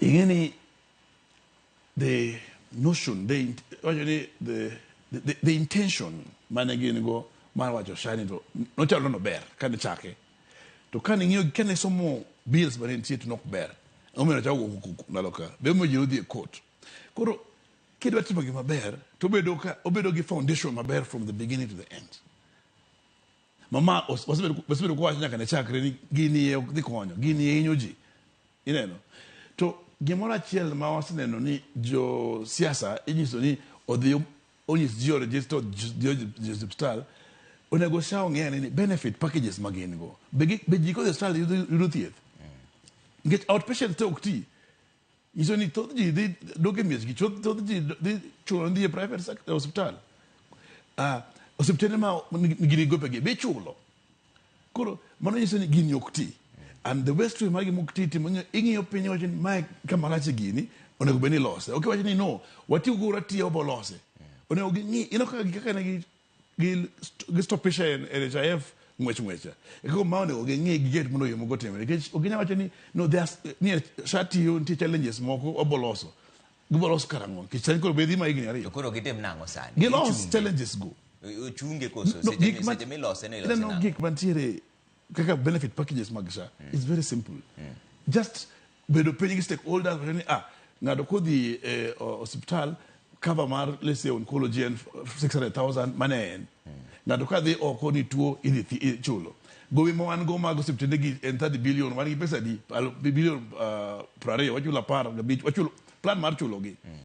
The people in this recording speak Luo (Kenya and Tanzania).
Ing'e ni the notion, the, wacho ni the intention mane gin go mar wacho SHA ni to nochalo nober kane chake. To kane ing'iyo kane somo bills mane nitie to nok ber. Omiyo nochako go koko ndalo ka. Be omiyo ji nodhi e court. Koro kidwa timo gima ber to obedo ka obedo gi foundation maber from the beginning to the end. Mama wasebedo kwawacho nyaka ne chakre ni gini e ok dhi konyo, gini e hinyo ji. Ineno? To gimoro achiel ma waseneno ni jo siasa inyiso ni odhi onyis ji o register odhi e osiptal onego SHA ong'e ane ni benefit packages ma gin go. Be ji kodhi e osiptal yudo thieth? Nikech outpatient te ok ti. Nyiso ni thoth ji dhi dok e miechgi, thoth ji dhi chuno ni dhi e private sector osiptal. Ah, osiptende ma nigi migopegi be ichulo. Koro mano nyiso ni gini ok ti. And the best way mar gima ok ti timo ing'iyo piny iwacho ni mae kama rach e gini onego bed ni ilose. Ok iwach ni no, watiyo go atiya wabo lose. Onego ging'i, ineno kaka kaka ne gi stopisha NHIF ng'wech ng'wecha. E kaka ma onego ging'i giket mondo yo moko otimre. Nikech ok ginyal wacho ni no there's ni SHA tiyo nitie challenges moko wabo loso. Gibo loso karang'o? Nikech sani koro be dhi ma higni To ariyo. koro gitim nang'o sani? Gilos Gichunge. challenges go. Ochunge koso? No, Seche gik ma- seche milose no ilose ineno nang'o? gik mantiere kaka benefit packages mag SHA it's very simple. Just bedo piny gi stakeholders wacho ni ah ng'ato kodhi e osiptal cover mar let's say oncology en 600,000 mane en. Ng'ato ka dhi oko ni tuo idhi ichulo. Gowi ma wan go mag osiptende gi en 30 billion wan gi pesa di billion 20 wachulo 15 wachulo plan mar chulo gi.